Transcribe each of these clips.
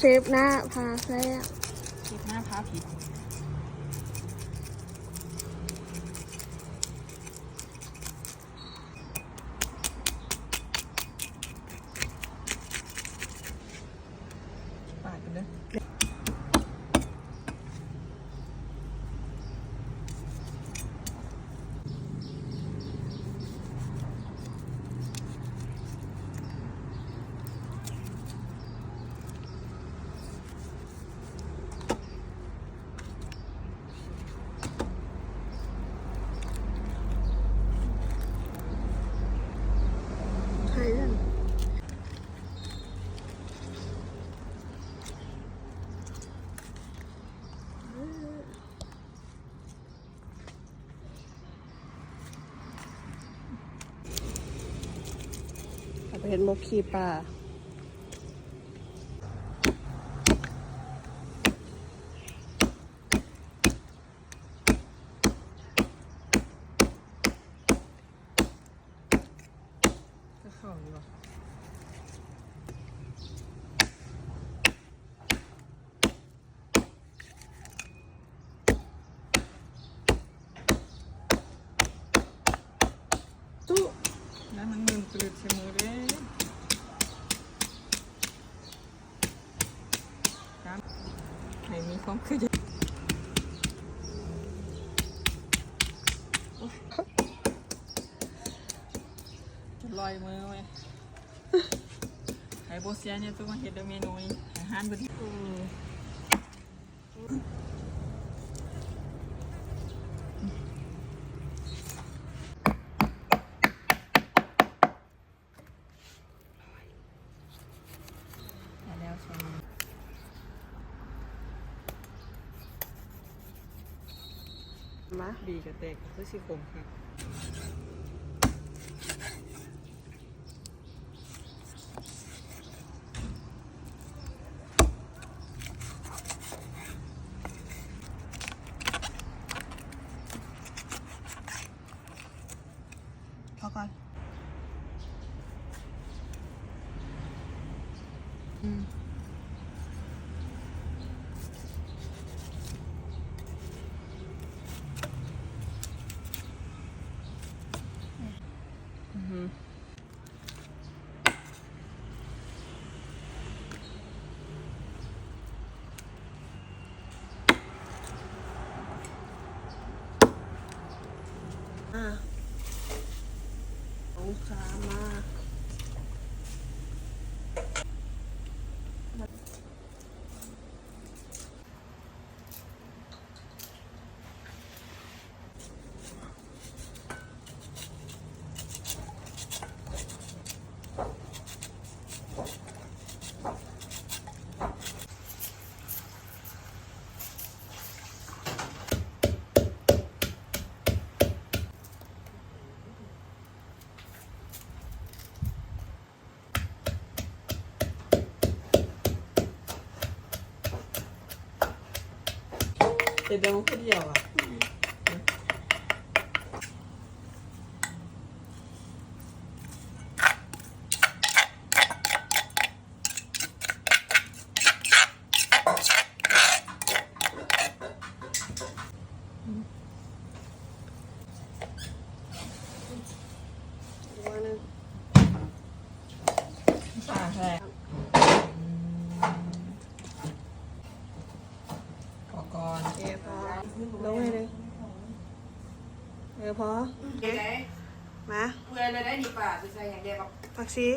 ເຊບໜ້າພາແຊບ ເຊບໜ້າພາຜິດ. ປາດກັນເດີ. ເອົາໄປເຮັດໝົກຂີ້ປາ. ກໍເຂົ້າຢູ່ຫວາ? ຕຸ ນັ້ນມັນມື່ນຕະລຶດໃສ່ມືເດ້. ໃຫ້ມີຄວາມຄື ຈົນລອຍມືເວີຍ. ໃຫ້ບໍ່ເສຍເນຍ ຕຸ ມາເຮັດເດີເມນູນີ້ ໃຫ້ຮ້ານເພິ່ນ ອືມ. ມາ ບີກະແຕກ ຄືຊິຂົມຄັກ. ພໍກ່ອນ ອືມ. ອືມ. ອ່າ ເອົາຂາມາ. ເປັນແບບຄົນດຽວອະ. ປາແທ້ ອືມ ພໍກ່ອນ ເອີ ພໍ ລົງໃຫ້ເລີຍ ເອີ ພໍ ມາ ເປື່ອຍແລ້ວໄດ້ນີ້ ປາຊິໃສ່ຫຍັງແດ່ ຜັກຊີ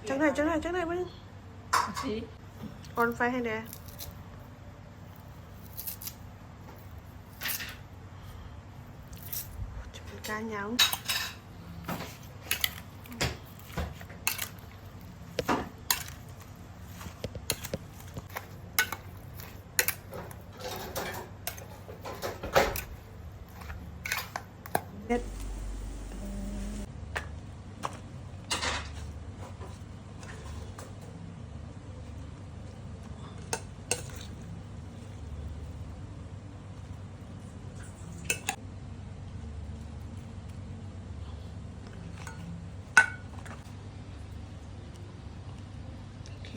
ຈັກໜ້ອຍ ຈັກໜ້ອຍ ຈັກໜ້ອຍ ເບິ່ງ ຜັກຊີ ອ່ອນໄຟໃຫ້ແດ່. ຈະເປັນການຫຍັງ? ເຮັດ ໂອເຄ.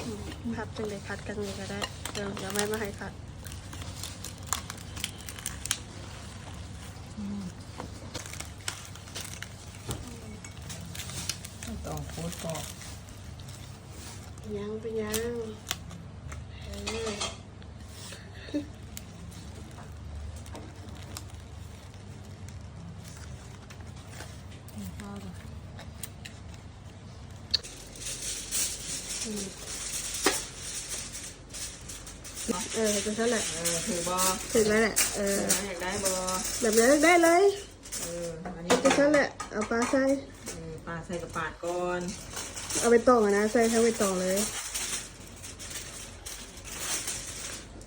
ອືມ ພັດຈັ່ງໃດ ພັດກັນນີ້ກໍໄດ້ ດຽວ ດຽວແມ່ມາໃຫ້ພັດ. ອືມ ຕ້ອງໂຄດປອກ. ເປັນຫຍັງ ເປັນຫຍັງ? ເອີ ອືມ ເອີ ເຮັດຈັ່ງຊັ້ນແຫຼະ. ເອີ ຖືກບໍ່? ຖືກແລ້ວແຫຼະ. ເອີ ເອີ ຢາກໄດ້ບໍ່? ແບບໃດຢາກໄດ້ເລີຍ. ເອີ ອັນນີ້ ເຮັດຈັ່ງຊັ້ນແຫຼະ ເອົາປາໃສ່. ເອີ ປາໃສ່ກໍປາດກ່ອນ ເອົາໃບຕອງຫັ້ນນະ ໃສ່ທັງໃບຕອງເລີຍ.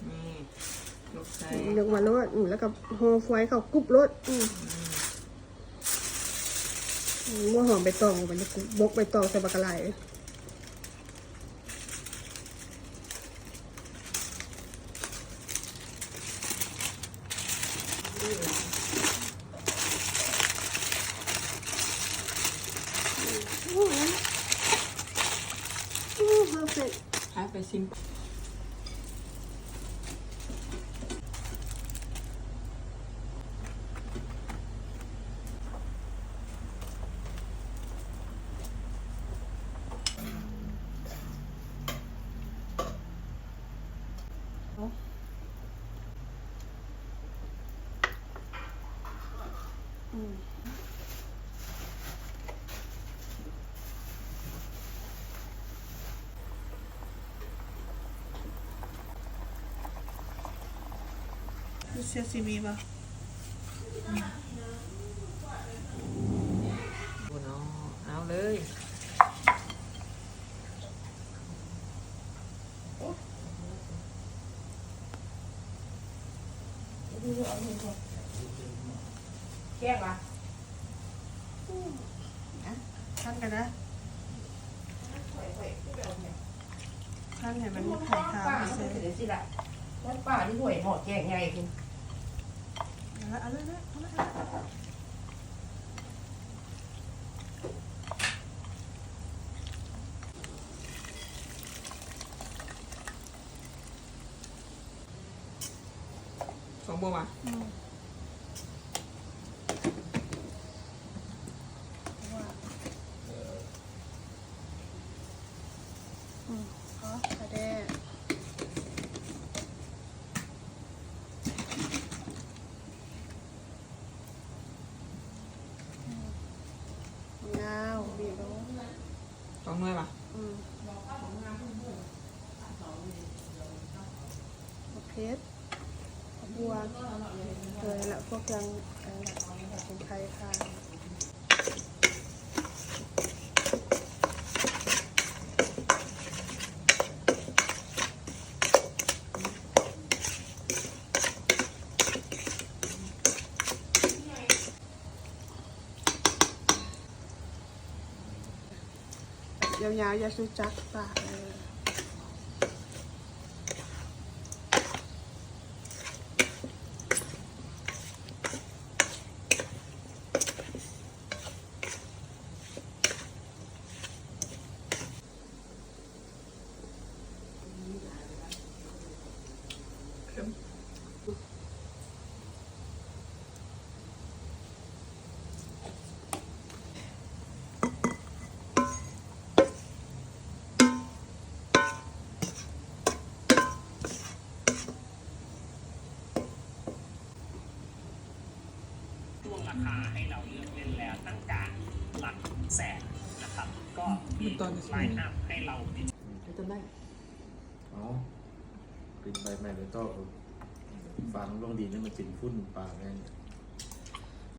ນີ້ ຍົກໃສ່ ຍົກມາໂລດ. ອືມ ແລ້ວກໍຫໍ່ຟອຍເຂົ້າກຸບໂລດ. ອືມ ອືມ ຫົວຫອມໃບຕອງ ມັນຈະບົກໃບຕອງໃສ່ບັກຫຼາຍ. ໂອ້ ເພີເຟັກ. ໄປ ໄປຊິມ. ອືມ ເຊຍຊີມີບໍ່? ບໍ່ເນາະ ເອົາເລີຍ. ແກງຫວາ? ອືມ ອ່ະ ຄັ້ນກໍໄດ້ ຄັ້ນໃຫ້ມັນໄຂ່ຂາວ ປາ ມັນເປັນຈັ່ງຊີ້ລະ ມັນປາຢູ່ຫ້ວຍເນາະ ແກງໃຫຍ່ພຸ້ນ. ເອົາລະ ເອົາເລີຍ ເອົາເລີຍ ເອົາເລີຍ. ສອງບ່ວງຫວາ? ອືມ ອືມ ພໍ ກະແດ່ ອືມ ຍາວ ບີບລົງ ສອງໜ່ວຍຫວາ? ອືມ ໂອເຄ. ບົວ ເອີ ແລ້ວພວກເຄື່ອງ ເອີ ເປັນໄຂ່ຂາວ. ຍາວໆ ຢ່າສູ່ຈັກປາກເດີ. ຊ່ວງราคาให้เราเลือกเล่นแล้วตั้งแต่หลักแสนนะครับ ก็มีไลน์อัพให้เรา ເຮັດຈັ່ງໃດ? ເອົາ ປິ່ນໃບໃໝ່ໄປຕໍ່ ຝັງລົງດິນໃຫ້ມັນເປັນຝຸ່ນປາແມ່ນ.